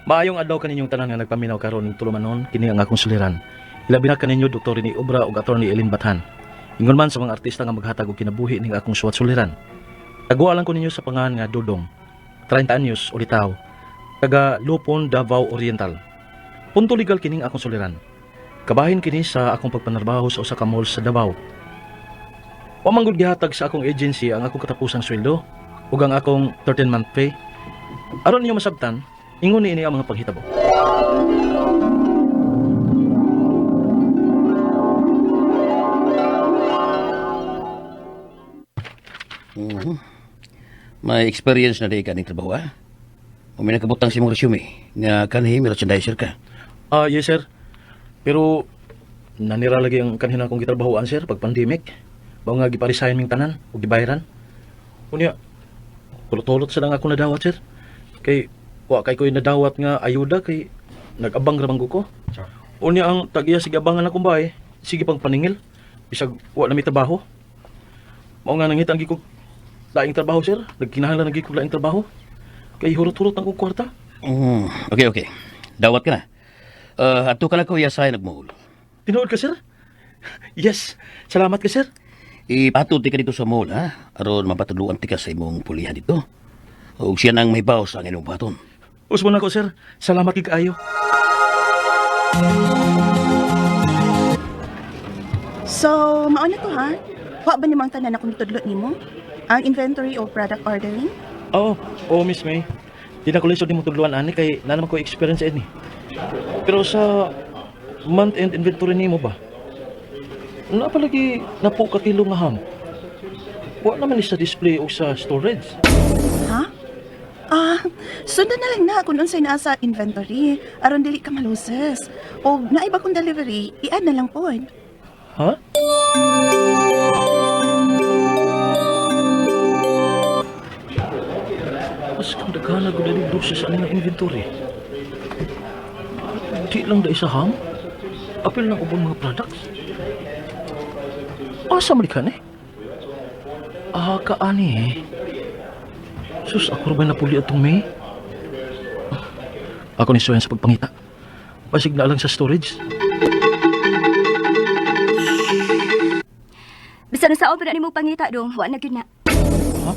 Maayong adlaw kaninyong tanan nga nagpaminaw karon ning tulumanon, kini ang akong suliran. Ilabi na kaninyo Dr. Rene Obra ug Attorney Eileen Bathan. Ingon man sa mga artista nga maghatag og kinabuhi ning akong suwat suliran. Taguan lang ko ninyo sa pangalan nga Dodong. 30 anyos ulitaw. Taga Lupon, Davao Oriental. Punto legal kining akong suliran. Kabahin kini sa akong pagpanarbaho sa usa ka mall sa Davao. Wa man gud gihatag sa akong agency ang akong katapusang sweldo ug ang akong 13-month pay. Aron ninyo masabtan, ingon niini ang mga paghitabo. May experience na di ka ning trabaho, ah. O may nakabutang sa imong resume nga kanhi merchandiser ka. Ah, yes sir. Pero nanira lagi ang kanhin akong gitrabahoan sir pag pandemic. Bao nga gipa-resign ming tanan ug gibayaran. Unya, tulot-tulot sa lang ako nadawat sir. Kay wa kay ko'y nadawat nga ayuda kay nag-abang ra man ko. Unya ang tag-iya sige abangan akong bahay, sige pang paningil. Bisag wa na may trabaho. Mao nga nangita ang gikog laing trabaho sir. Nagkinahanglan ang gikog laing trabaho. Kay hurot-hurot ang kong kwarta. Okay, okay. Dawat ka na. Adto ka na ko yasay nagmuhol. Tinuod ka sir? Yes, salamat ka sir. Ipatod ti ka dito sa mall, ha? Aron mapatuluan ti ka sa imong pulihan dito. Ug siya nang mahibaw sa ang imong baton. Usbon ako, sir. Salamat gid kaayo. So, mauna to ha? Wa ba nimo ang tanan akong gitudlo nimo? Ang inventory o product ordering? Oo, oh, Miss May. Di na ko lisod nimo tudluan ani kay na naman ko experience ani. Pero sa month-end inventory nimo ba? Naa pa lagi napo ka kilo nga ham. Wa naman ni sa display o sa storage. Ha? Ah, sundan na lang na kung unsay naa sa inventory aron dili ka maloses. O naay ba kung delivery, i-add na lang pod. Ha? Mas kang daghan na gud ani doses ani nga inventory. Di lang da isa ham. Apil ng ubang mga products. Asa man ka ni? Ah, kaani eh. Sus, ako ra ba napuli atong May? Ako ni Soyan sa pagpangita. Basig na lang sa storage. Bisan sa pa na nimo pangita dong, wa na gyud na. Ha?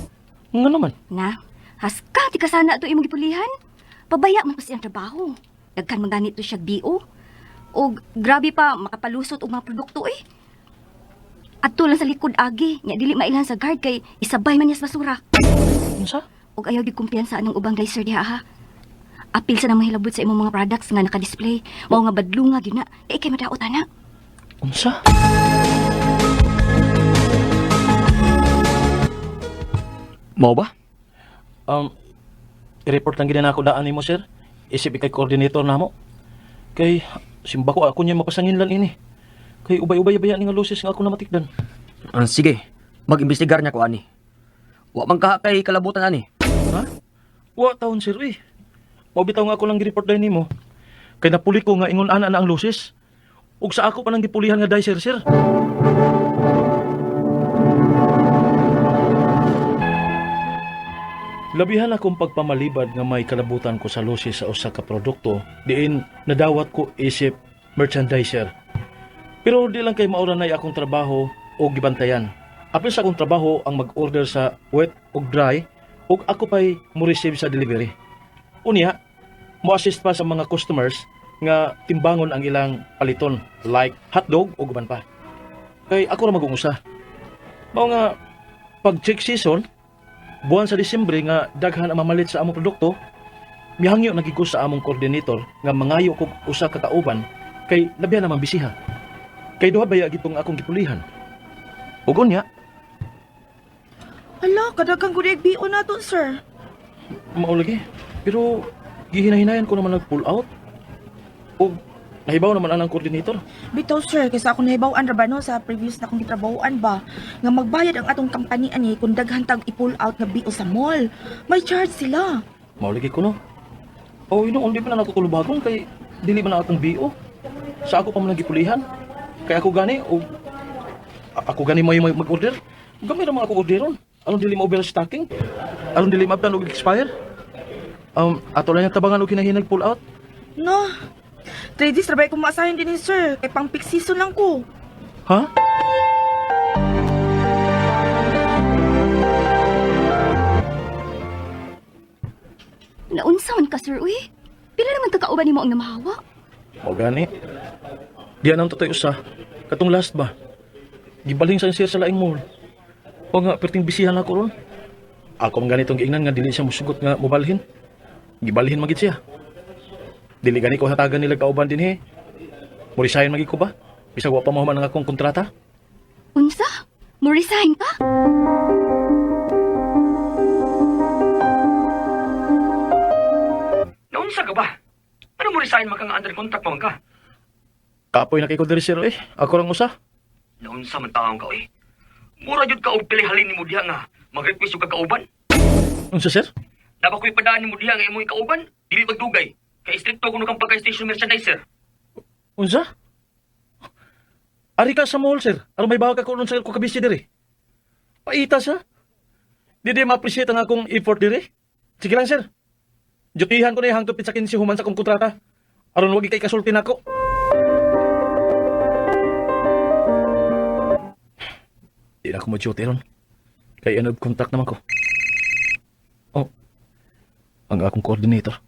Nga naman. Na, haska ti ka sana to imong gipulihan. Pabaya man pa siyang trabaho. Daghan man ganito siya BO. Og grabe pa makapalusot og mga produkto eh. Adto lang sa likod agi, nya dili mailhan sa guard kay isabay man niya sa basura. Unsa? Og ayaw gid kumpiyansa anang ubang dicer diha ha. Apil sa nang mahilabot sa imong mga products nga naka-display. Mao nga badlunga gyud na. Eh kay madaot ana. Unsa? Mao ba? I-report lang gid na ako daan nimo, sir. Isip ikay coordinator namo. Kay simba ko ako niya mapasangin lang ini. Kay ubay-ubay baya ni nga loses nga ako namatikdan. Ah, sige, mag-imbestigar niya ko ani. Wa man kaha kay kalabutan ani. Ha? Wa taon sir eh. Mao bitaw nga ako lang gi-report dahil nimo. Kay napuli ko nga ingon ana na ang loses. Ug sa ako pa nang gipulihan nga dicer, sir. Labihan akong pagpamalibad nga may kalabutan ko sa loses sa usa ka produkto, diin nadawat ko isip merchandiser. Pero di lang kay maura na akong trabaho o gibantayan. Apil sa akong trabaho ang mag-order sa wet ug dry ug ako pa'y mo-receive sa delivery. Unya, mo-assist pa sa mga customers nga timbangon ang ilang paliton like hotdog ug uban pa. Kay ako ra magungusa. Mao nga pag check season, buwan sa Disyembre nga daghan ang mamalit sa among produkto, mihangyo na gid ko sa among coordinator nga mangayo kog usa ka kauban kay labihan naman bisiha. Kay duha baya gitong akong gipulihan. Ug unya, Hala, kadaghang gud BO na to, sir. mao lagi. Pero gihinahinayan ko naman nag-pull out. Ug nahibaw naman anang coordinator. Bitaw, sir, kaysa ako nahibaw-an ra ba no sa previous na akong gitrabahoan ba nga magbayad ang atong company ani kung daghan tag i-pull out nga BO sa mall. May charge sila. Mao lagi ko no. O ino di pa na nakukulubagon kay dili man na akong BO. Sa ako pa man gipulihan. Kay ako gani o ako gani may mag-order. Gamay ra man ako orderon. Aron dili ma-overstocking. Aron dili maabtan og expire. Ato lang yung tabangan og hinahinag pull out. No. 3 days ra ba ko maasahin din ni sir. Kay pang peak season lang ko. Ha? Naunsa man ka, sir, uy? Pila naman ka kauban nimo ang namahawa? O gani. Diyan ang totoy usa. Katong last ba? Gibalhin sa sir sa laing mall. O nga, perting bisihan ako ron. Ako man ganitong giingnan nga dili siya musugot nga mobalhin. Gibalhin magid siya. Dili gani ko hatagan nila kauban dinhi. Mo-resign magid ko ba? Bisag wa pa mahuman ang akong kontrata. Unsa? Mo resign ka? Naunsa ka ba? Ano mo resign man ka nga under contract pa man ka? Kapoy na kay ko diri sir eh. Ako lang usa. Naunsa man taong ka eh. Mura jud ka og pilihalin nimo diha nga mag-request og kauban. Unsa sir? Dapat ko'y padaan nimo diha nga imong kauban, dili magdugay. Kay stricto kuno kang pagka-station merchandiser. Unsa? Ari ka sa mall sir. Aron may bawag ka kun sa ko kabisi diri. Paita sa. Di di ma-appreciate ang akong effort diri. Sige lang sir. Dutihan ko na hangtod pizza 15 human sa akong kontrata. Aron wag kay kasulti nako. Di na ako mo duty ron. Kay ano contact naman ko. Oh. Ang akong coordinator.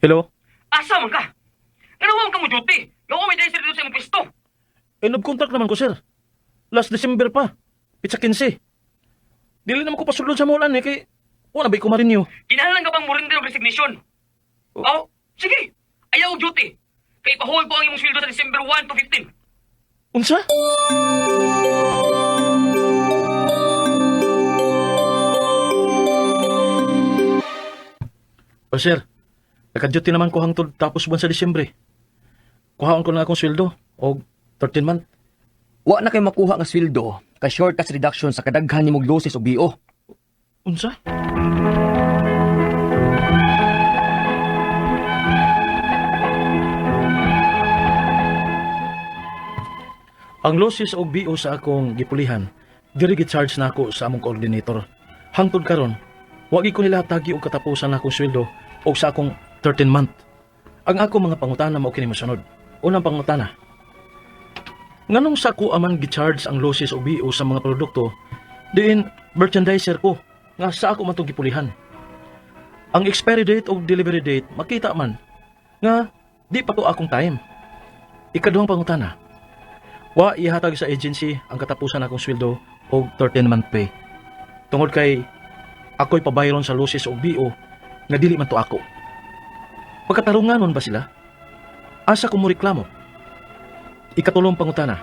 Hello? Asa man ka? Ngano man ka mo duty? Nga may dahil dito sa imong pwesto. End of contract naman ko, sir. Last December pa. Pizza 15. Dili naman ko pasulod sa mall eh, kay wala ba'y kumarinyo. Kinahanglan ka bang mo-render og resignation? Oh, sige. Ayaw og duty. Kay ipa-hold ko ang imong sweldo sa December 1 to 15. Unsa? O sir, naka-duty naman ko hangtod tapos buwan sa Disyembre. Kuhaon ko na akong sweldo og 13 month. Wa na kay makuha nga sweldo kay short tax reduction sa kadaghan nimong losses og BO. Unsa? Ang losses og BO sa akong gipulihan, diri gi-charge na ako sa among coordinator. Hangtod karon, wa gyud ko nila hatagi og katapusan na akong sweldo og sa akong 13 month. Ang ako mga pangutana mao kini mosunod. Unang pangutana. Nganong sa ako aman gi-charge ang losses og BO sa mga produkto, diin merchandiser ko nga sa ako man tong gipulihan. Ang expiry date og delivery date makita man nga di pa to akong time. Ikaduhang pangutana. Wa ihatag sa agency ang katapusan akong sweldo og 13 month pay. Tungod kay ako'y pabayron sa losses og BO nga dili man to ako. Pagkatarunganon ba sila? Asa ko mo reklamo? Ikatulong pangutana.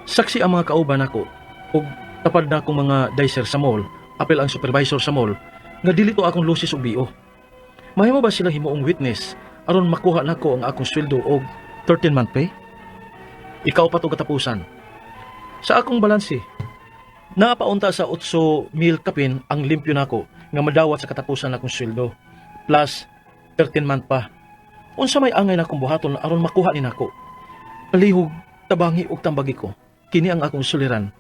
Saksi ang mga kauban nako og tapad na akong mga dicer sa mall, apel ang supervisor sa mall nga dili to akong losses og BO. Mahimo ba sila himuong witness aron makuha nako ang akong sweldo og 13 month pay? Ikaw pa to katapusan. Sa akong balanse, napaunta sa 8 mil kapin ang limpyo nako nga madawat sa katapusan akong sweldo plus 13 month pa. Unsa may angay na akong buhaton aron makuha ni nako? Palihog, tabangi og tambagi ko. Kini ang akong suliran.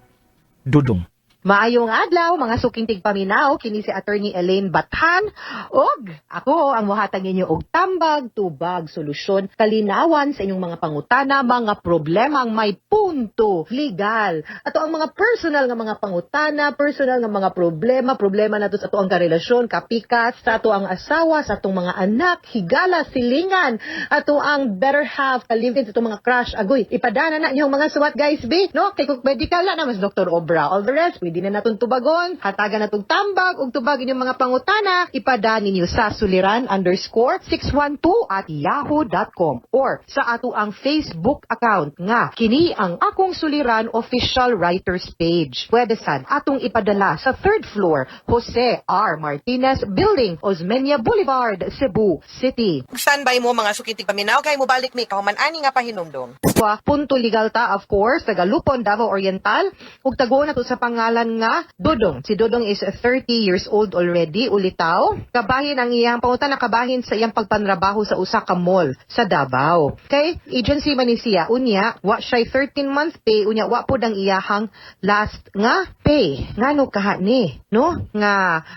Dudong. Maayong adlaw mga suking tigpaminaw, kini si Attorney Elaine Bathan ug ako ang mohatag ninyo og tambag, tubag, solusyon, kalinawan sa inyong mga pangutana, mga problemang may punto legal. Ato ang mga personal nga mga pangutana, personal nga mga problema, problema nato sa ato ang karelasyon, kapikas, sa ato ang asawa, sa atong mga anak, higala, silingan, ato ang better half, kalivin sa atong mga crush, agoy. Ipadana na inyong mga suwat guys, be, no? Kay kung medical na mas Dr. Obra Alvarez, pwede na natong tubagon, hatagan natong tambag, ug tubag inyong mga pangutana, ipada ninyo sa suliran_612@yahoo.com or sa ato ang Facebook account nga kini ang akong suliran official writers page. Pwede sad atong ipadala sa third floor, Jose R. Martinez Building, Osmeña Boulevard, Cebu City. Standby mo mga sukitig paminaw kay mobalik mi kahuman ani nga pahinumdom. Wa punto legal ta, of course, taga Lupon, Davao Oriental, ug taguon nato sa pangalan ngalan nga Dodong. Si Dodong is 30 years old already, ulitaw. Kabahin ang iyang pangutana, kabahin sa iyang pagpanrabaho sa usa ka mall sa Davao. Okay? Agency man ni siya. Unya, wa siya 13-month pay, unya wa pod ang iyahang last nga pay. Ngano kaha ni, no? Nga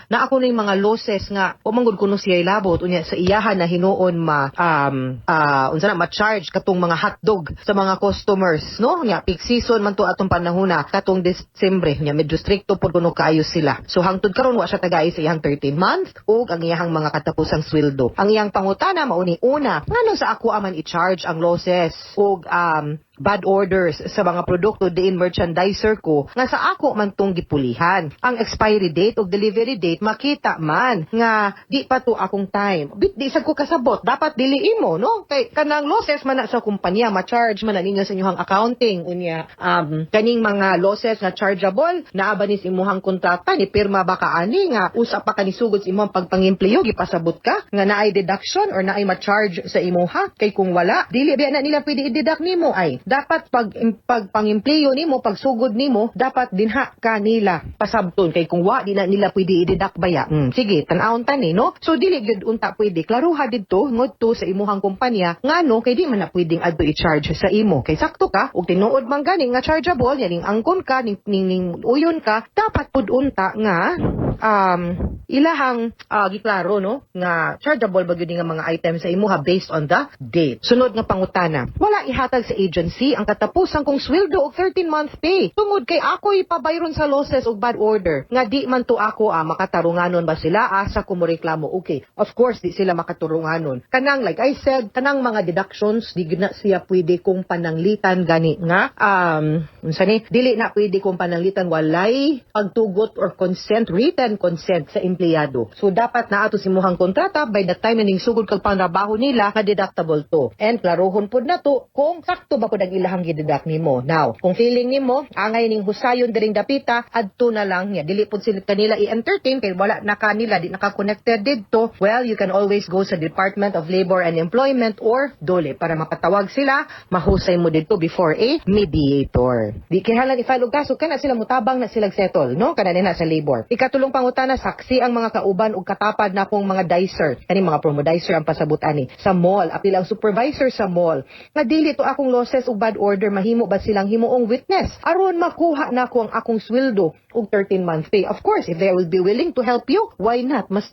na ako ning mga losses nga wa man gud kuno siya ilabot, unya sa iyahan na hinuon ma unsa na, ma-charge katong mga hotdog sa mga customers, no? Nya peak season man to atong panahona katong Disyembre, nya medyo strikto pod kuno kaayo sila. So hangtod karon wa siya tagay sa iyang 13 month ug ang iyahang mga katapusang sweldo. Ang iyang pangutana mao ni: una, ngano sa ako aman i-charge ang losses ug bad orders sa mga produkto diin merchandiser ko nga sa ako man tong gipulihan? Ang expiry date ug delivery date makita man nga di pa to akong time. Bit di sad ko kasabot, dapat dili imo, no? Kay kanang losses man na sa kumpanya, ma-charge man na ninyo sa inyong accounting. Unya kaning mga losses nga chargeable, naa ba ni sa imuhang kontrata? Ni pirma ba ka ani nga usa pa ka nisugod sa imong pagpangempleyo, gipasabot ka nga naay deduction or naay ma-charge sa imuha? Kay kung wala, dili biya na nila pwede i-deduct nimo. Ay dapat pag pangempleyo nimo, pagsugod nimo, dapat dinha ka nila pasabton, kay kung wa, di na nila pwede i-deduct baya. Sige, tan-awon ta ni, no? So dili gyud unta pwede klaruha didto ngadto sa imuhang kumpanya ngano, kay di man na pwedeng adto i-charge sa imo, kay sakto ka ug tinuod man gani nga chargeable yaning angkon ka ning uyon ka. Dapat pud unta nga ilahang giklaro, no, nga chargeable ba gyud nga mga items sa imuha based on the date. Sunod nga pangutana: wala ihatag sa agency ang katapusan kong sweldo og 13 month pay tungod kay ako'y pabayron sa losses ug bad order nga di man to ako. Makatarunganon ba sila? Asa ko moreklamo? Okay, of course di sila makaturunganon. Kanang, like I said, kanang mga deductions, di gyud na siya pwede kong pananglitan gani nga unsa ni, dili na pwede kong pananglitan walay pagtugot or consent, written consent sa empleyado. So dapat naa to sa imuhang kontrata by the time na ning sugod kag pantrabaho nila nga deductible to. And klarohon pud na to kung sakto ba pud ang ilahang gideduct nimo. Now, kung feeling nimo angay ning husayon diring dapita, adto na lang niya. Dili pud sila kanila i-entertain kay wala na kanila, di naka-connected didto. Well, you can always go sa Department of Labor and Employment or DOLE para mapatawag sila, mahusay mo didto before a mediator. Di kinahanglan i-file og kaso, kana sila mutabang na sila settle, no? Kana na sa labor. Ikatulong pangutana: saksi ang mga kauban ug katapad na akong mga dicer. Kani mga promo dicer ang pasabot ani sa mall, apil ang supervisor sa mall. Nga dili to akong losses ug bad order, mahimo ba silang himuong witness aron makuha nako ang akong sweldo ug 13 month pay? Of course, if they will be willing to help you, why not? Mas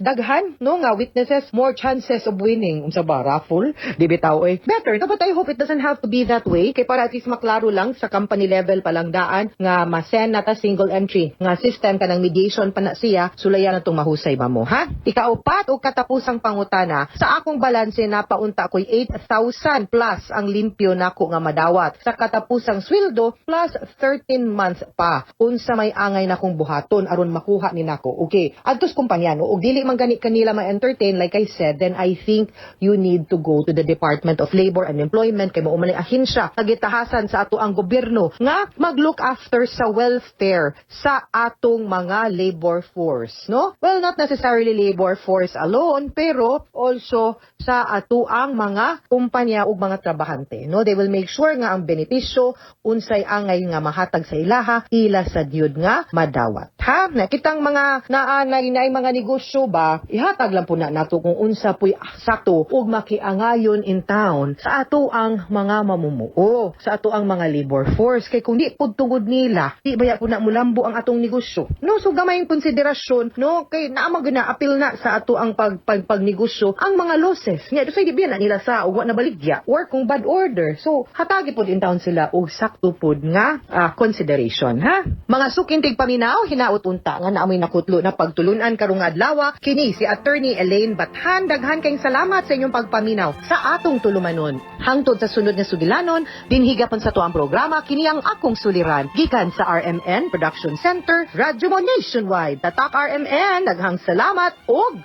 daghan, no, nga witnesses, more chances of winning. Unsa ba, raffle? Di bitaw eh. Better, no? But I hope it doesn't have to be that way kay para at least maklaro lang sa company level pa lang daan nga ma-send na ta single entry nga system, kanang mediation pa na siya, sulayan na tong mahusay ba mo, ha? Ikaupat o katapusang pangutana: sa akong balanse napaunta ko'y 8,000 plus ang limpyo nako nga madawat sa katapusang sweldo plus 13 months pa. Unsa may angay na kong buhaton aron makuha ni nako? Okay, adtos kumpanya, no, ug dili man gani kanila ma-entertain, like I said, then I think you need to go to the Department of Labor and Employment kay mao man ay ahensya nga gitahasan sa ato ang gobyerno nga mag-look after sa welfare sa atong mga labor force, no? Well, not necessarily labor force alone, pero also sa ato ang mga kumpanya ug mga trabahante, no? They will make sure nga ang benepisyo, unsay angay nga mahatag sa ilaha, ila sa gyud nga madawat. Ha? Na kitang mga naanay na mga negosyo ba, ihatag lang po na nato kung unsa puy sakto ug makiangayon in town sa ato ang mga mamumuo, sa ato ang mga labor force, kay kung di pud tungod nila, di baya po na mulambo ang atong negosyo. No, so gamayng konsiderasyon, no, kay naa man gyud na apil na sa ato ang pag pagnegosyo ang mga losses. Nya do say di biya na nila sa ug wa na baligya or kung bad order. So hatagi pud in town sila og sakto pud nga consideration, ha. Mga suking tigpaminaw, hinaut unta nga naamoy nakutlo na pagtulunan karong adlaw. Kini si Attorney Elaine Bathan. Daghan kayong salamat sa inyong pagpaminaw sa atong tulumanon. Hangtod sa sunod nga sugilanon, dinhi gapon sa tuang programa, kini ang akong suliran gikan sa RMN Production Center, Radyo Mo Nationwide. Tatak RMN, daghang salamat ug